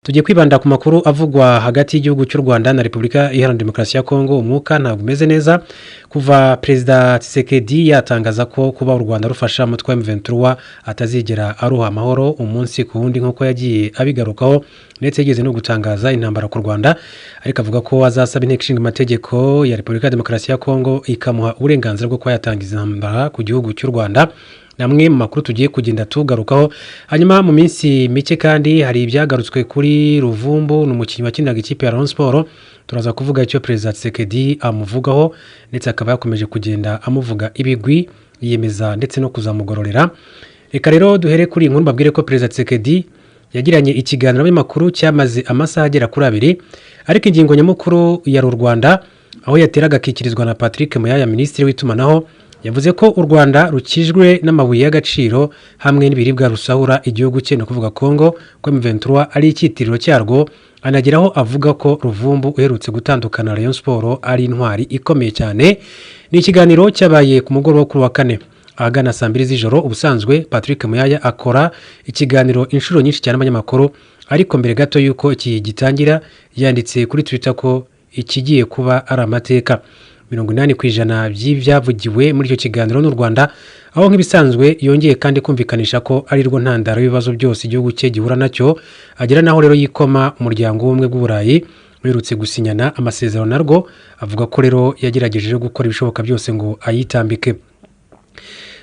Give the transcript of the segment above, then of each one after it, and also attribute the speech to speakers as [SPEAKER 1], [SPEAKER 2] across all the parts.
[SPEAKER 1] Tugiye kwibanda ku makuru avugwa hagati y'igihugu cy'u Rwanda na Repubulika Iharanira Demokarasi ya Kongo. Umwuka ntabwo umeze neza kuva Perezida Tshisekedi yatangaza ko kuba u Rwanda rufasha umutwe wa M23 atazigera aruha amahoro umunsi ku wundi, nk'uko yagiye abigarukaho, ndetse yigeze no gutangaza intambara ku Rwanda, ariko avuga ko azasaba Inteko Ishinga Amategeko ya Repubulika ya Demokarasi ya Kongo ikamuha uburenganzira bwo kuba yatangiza intambara ku gihugu cy'u Rwanda. Namwe mu makuru tugiye kugenda tugarukaho. Hanyuma mu minsi mike kandi hari ibyagarutswe kuri Ruvumbu, ni umukinnyi wakiniraga ikipe ya Rayon Sport. Turaza kuvuga icyo Perezida Tshisekedi amuvugaho, ndetse akaba yakomeje kugenda amuvuga ibigwi, yiyemeza ndetse no kuzamugororera. Reka rero duhere kuri iyi nkuru, mbabwire ko Perezida Tshisekedi yagiranye ikiganiro n'abanyamakuru cyamaze amasaha agera kuri 2, ariko ingingo nyamukuru yari u Rwanda, aho yateraga akikirizwa na Patrick Muyaya, Minisitiri w'Itumanaho. Yavuze ko u Rwanda rukijwe n'amabuye y'agaciro hamwe n'ibiribwa rusahura igihugu cye, ni ukuvuga Kongo, ko M23 ari icyitiriro cyarwo. Anageraho avuga ko Ruvumbu uherutse gutandukana na Rayon Sport ari intwari ikomeye cyane. Ni ikiganiro cyabaye ku mugoroba kuri wa kane ahagana saa 2 z'ijoro. Ubusanzwe Patrick Muyaya akora ikiganiro inshuro nyinshi cyane abanyamakuru, ariko mbere gato y'uko iki gitangira yanditse kuri Twitter ko ikigiye kuba ari amateka. 80% by'ibyavugiwe muri icyo kiganiro n'u Rwanda, aho nk'ibisanzwe yongeye kandi kumvikanisha ko ari rwo ntandaro y'ibibazo byose igihugu cye gihura nacyo. Agera naho rero yikoma Umuryango w'Ubumwe bw'Uburayi uherutse gusinyana amasezerano narwo, avuga ko rero yagerageje gukora ibishoboka byose ngo ayitambike.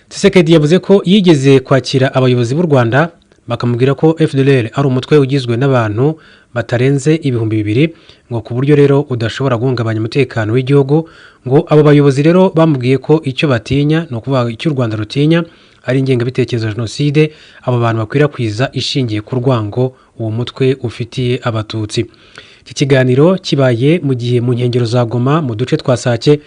[SPEAKER 1] Tshisekedi yavuze ko yigeze kwakira abayobozi b'u Rwanda bakamubwira ko FDLR ari umutwe ugizwe n'abantu batarenze 2000, ngo ku buryo rero udashobora guhungabanya umutekano w'igihugu. Ngo abo bayobozi rero bamubwiye ko icyo batinya, ni ukuvuga icyo u Rwanda rutinya, ari ingengabitekerezo ya jenoside abo bantu bakwirakwiza ishingiye ku rwango uwo mutwe ufitiye Abatutsi. Iki kiganiro kibaye mu gihe mu nkengero za Goma, mu duce twa Sake,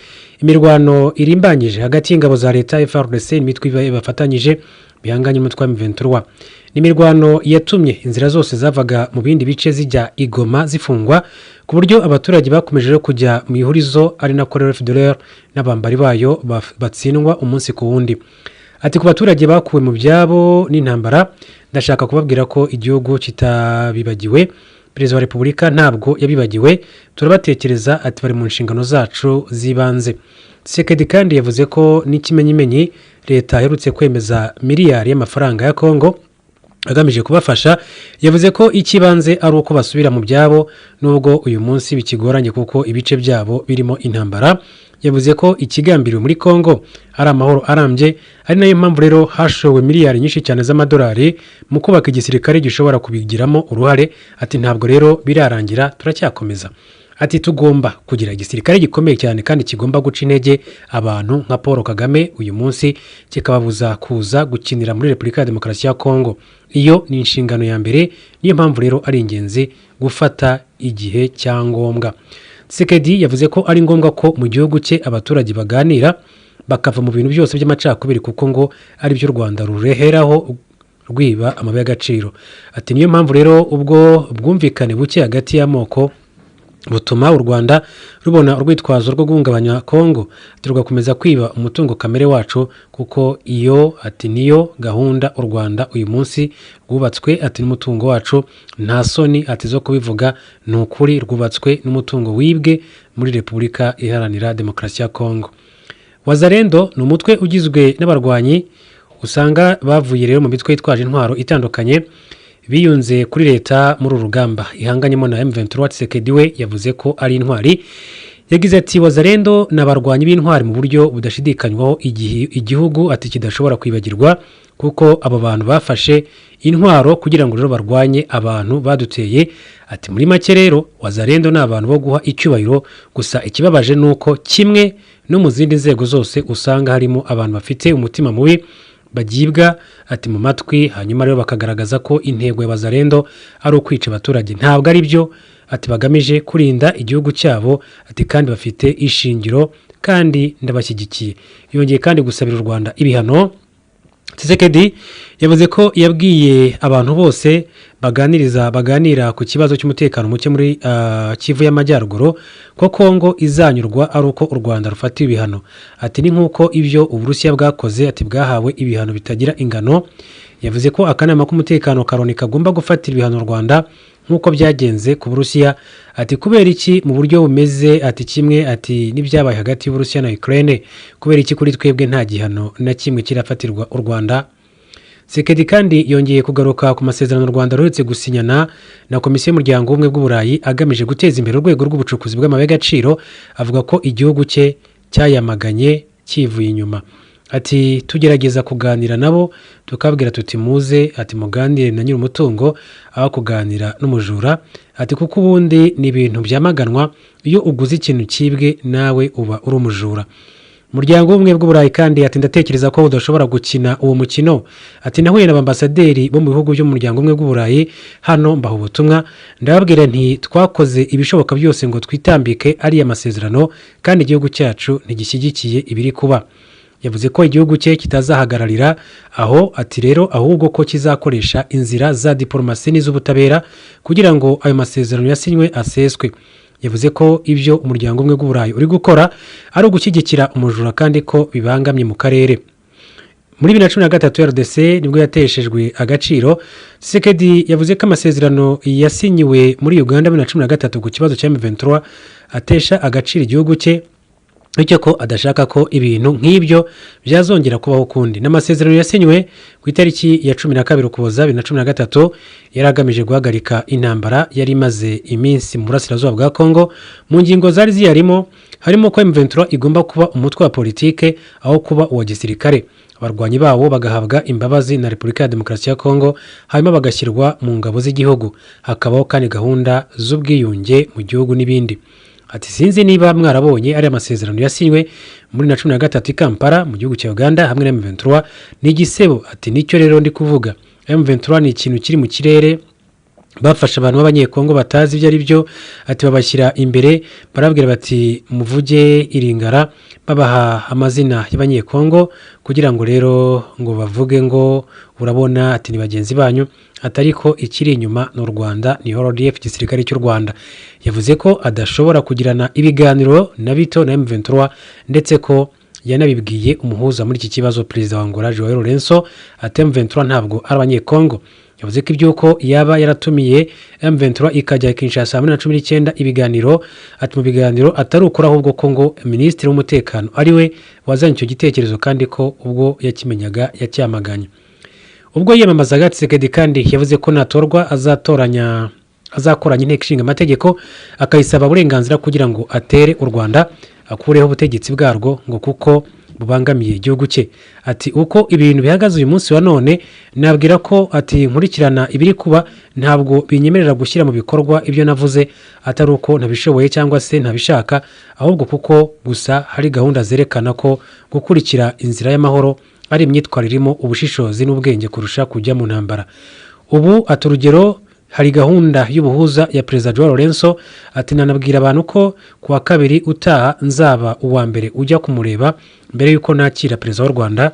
[SPEAKER 1] imirwano irimbanyije hagati y'ingabo za leta FARDC n'imitwe bafatanyije bihanganye n'umutwe wa M23. Ni imirwano yatumye inzira zose zavaga mu bindi bice zijya i Goma zifungwa, ku buryo abaturage bakomeje rero kujya mu ihurizo, ari nako rero FDLR n'abambari bayo batsindwa umunsi ku wundi. Ati: "Ku baturage bakuwe mu byabo n'intambara, ndashaka kubabwira ko igihugu kitabibagiwe. Perezida wa Repubulika ntabwo yabibagiwe. Turabatekereza." Ati: "Bari mu nshingano zacu z'ibanze." Tshisekedi kandi yavuze ko n'ikimenyimenyi leta aherutse kwemeza miliyari y'amafaranga ya Kongo agamije kubafasha. Yavuze ko icy'ibanze ari uko basubira mu byabo, nubwo uyu munsi bikigoranye kuko ibice byabo birimo intambara. Yavuze ko ikigambiriwe muri Kongo ari amahoro arambye, ari nayo mpamvu rero hashowe miliyari nyinshi cyane z'amadolari mu kubaka igisirikare gishobora kubigiramo uruhare. Ati: "Ntabwo rero birarangira, turacyakomeza." Ati: "Tugomba kugira igisirikare gikomeye cyane kandi kigomba guca intege abantu nka Paul Kagame uyu munsi, kikababuza kuza gukinira muri Repubulika ya Demokarasi ya Kongo. Iyo ni inshingano ya mbere, niyo mpamvu rero ari ingenzi gufata igihe cya ngombwa." Tshisekedi yavuze ko ari ngombwa ko mu gihugu cye abaturage baganira bakava mu bintu byose by'amacakubiri, kuko ngo ari byo u Rwanda rureheraho rwiba amabuye y'agaciro. Ati: "Niyo mpamvu rero ubwo bwumvikane buke hagati y'amoko butuma u Rwanda rubona urwitwazo rwo guhungabanya Kongo, rugakomeza kwiba umutungo kamere wacu, kuko iyo," ati, "niyo gahunda u Rwanda uyu munsi rwubatswe," ati, "n'umutungo wacu. Nta soni," ati, "zo kubivuga, ni ukuri, rwubatswe n'umutungo wibwe muri Repubulika Iharanira Demokarasi ya Kongo." Wazalendo ni umutwe ugizwe n'abarwanyi usanga bavuye rero mu mitwe yitwaje intwaro itandukanye, biyunze kuri leta muri uru rugamba ihanganyemo na M23. Tshisekedi we yavuze ko ari intwari. Yagize ati: "Wazalendo ni abarwanyi b'intwari mu buryo budashidikanywaho, igihe igihugu," ati, "kidashobora kwibagirwa, kuko abo bantu bafashe intwaro kugira ngo rero barwanye abantu baduteye." Ati: "Muri make rero Wazalendo ni abantu bo guha icyubahiro. Gusa ikibabaje ni uko kimwe no mu zindi nzego zose usanga harimo abantu bafite umutima mubi bagibwa," ati, "mu matwi, hanyuma rero bakagaragaza ko intego ya Wazalendo ari ukwica abaturage. Ntabwo ari byo." Ati: "Bagamije kurinda igihugu cyabo," ati, "kandi bafite ishingiro, kandi ndabashyigikiye." Yongeye kandi gusabira u Rwanda ibihano. Tshisekedi yavuze ko yabwiye abantu bose baganiriza baganira ku kibazo cy'umutekano muke muri Kivu y'Amajyaruguru ko Kongo izanyurwa ari uko u Rwanda rufatiwe ibihano. Ati: "Ni nk'uko ibyo Uburusiya bwakoze," ati, "bwahawe ibihano bitagira ingano." Yavuze ko akanama k'umutekano ka Loni kagomba gufatira ibihano u Rwanda. Nk'uko byagenze ku Burusiya. Ati: "Kubera iki mu buryo bumeze," ati, "kimwe," ati, "n'ibyabaye hagati y'Uburusiya na Ukraine, kubera iki kuri twebwe nta gihano na kimwe kirafatirwa u Rwanda?" Tshisekedi kandi yongeye kugaruka ku masezerano u Rwanda ruherutse gusinyana na Komisiyo y'Umuryango w'Ubumwe bw'Uburayi agamije guteza imbere urwego rw'ubucukuzi bw'amabuye y'agaciro, avuga ko igihugu cye cyayamaganye kivuye inyuma. Ati: "Tugerageza kuganira nabo, tukabwira tuti muze," ati, "muganire na nyir'umutungo aho kuganira n'umujura," ati, "kuko ubundi ni ibintu byamaganwa. Iyo uguze ikintu cyibwe, nawe uba uri umujura." Umuryango w'Ubumwe bw'Uburayi kandi, ati, "Ndatekereza ko udashobora gukina uwo mukino." Ati: "Nahuye n'abambasaderi bo mu bihugu by'Umuryango w'Ubumwe bw'Uburayi hano, mbaha ubutumwa, ndababwira nti twakoze ibishoboka byose ngo twitambike ariya masezerano, kandi igihugu cyacu ntigishyigikiye ibiri kuba." Yavuze ko igihugu cye kitazahagararira aho, ati rero ahubwo ko kizakoresha inzira za diporomasi n'iz'ubutabera kugira ngo ayo masezerano yasinywe aseswe. Yavuze ko ibyo Umuryango Umwe bw'Uburayi uri gukora ari ugushyigikira umujura, kandi ko bibangamye mu karere. Muri 2013 RDC nibwo yateshejwe agaciro. Tshisekedi yavuze ko amasezerano yasinyiwe muri Uganda 2013 ku kibazo cya M23 atesha agaciro igihugu cye, bityo ko adashaka ko ibintu nk'ibyo byazongera kubaho ukundi. N'amasezerano yasinywe ku itariki ya 12 Ukuboza 2013 yari agamije guhagarika intambara yari imaze iminsi mu burasirazuba bwa Congo. Mu ngingo zari ziyarimo harimo ko M23 igomba kuba umutwe wa politike aho kuba uwa gisirikare, abarwanyi bawo bagahabwa imbabazi na Repubulika ya Demokarasi ya Kongo, hanyuma bagashyirwa mu ngabo z'igihugu, hakabaho kandi gahunda z'ubwiyunge mu gihugu n'ibindi. Ati: "Sinzi niba mwarabonye ariya masezerano yasinywe muri 2013 i Kampala mu gihugu cya Uganda hamwe na M23, ni igisebo." Ati: "Nicyo rero ndi kuvuga, M23 ni ikintu kiri mu kirere. Bafashe abantu b'Abanyekongo batazi ibyo ari byo," ati, "babashyira imbere, barabwira bati muvuge iringara, babaha amazina y'Abanyekongo kugira ngo rero ngo bavuge ngo urabona," ati, "ni bagenzi banyu," ati, "ariko ikiri inyuma ni u Rwanda, ni RDF, igisirikare cy'u Rwanda." Yavuze ko adashobora kugirana ibiganiro na bito na M23, ndetse ko yanabibwiye umuhuza muri iki kibazo, perezida wa Angola João Lourenço. Ati: "M23 ntabwo ari Abanyekongo." Yavuze ko iby'uko yaba yaratumiye M23 ikajya Kinshasa muri 2019 ibiganiro, ati mu biganiro atari ukuri, ahubwo ko ngo minisitiri w'umutekano ari we wazanye icyo gitekerezo, kandi ko ubwo yakimenyaga yacyamaganye. Ubwo yiyamamazaga, Tshisekedi kandi yavuze ko natorwa azatoranya, azakoranya Inteko Ishinga Amategeko, akayisaba uburenganzira kugira ngo atere u Rwanda, akureho ubutegetsi bwarwo, ngo kuko bubangamiye igihugu cye. Ati: "Uko ibintu bihagaze uyu munsi wa none, nabwira ko," ati, "nkurikirana ibiri kuba, ntabwo binyemerera gushyira mu bikorwa ibyo navuze, atari uko ntabishoboye cyangwa se ntabishaka, ahubwo kuko gusa hari gahunda zerekana ko gukurikira inzira y'amahoro ari imyitwarire irimo ubushishozi n'ubwenge kurusha kujya mu ntambara ubu." Ati: "Urugero, hari gahunda y'ubuhuza ya perezida João Lourenço." Ati: "Nanabwira abantu ko ku wa kabiri utaha nzaba uwa mbere ujya kumureba mbere y'uko nakira perezida w'u Rwanda."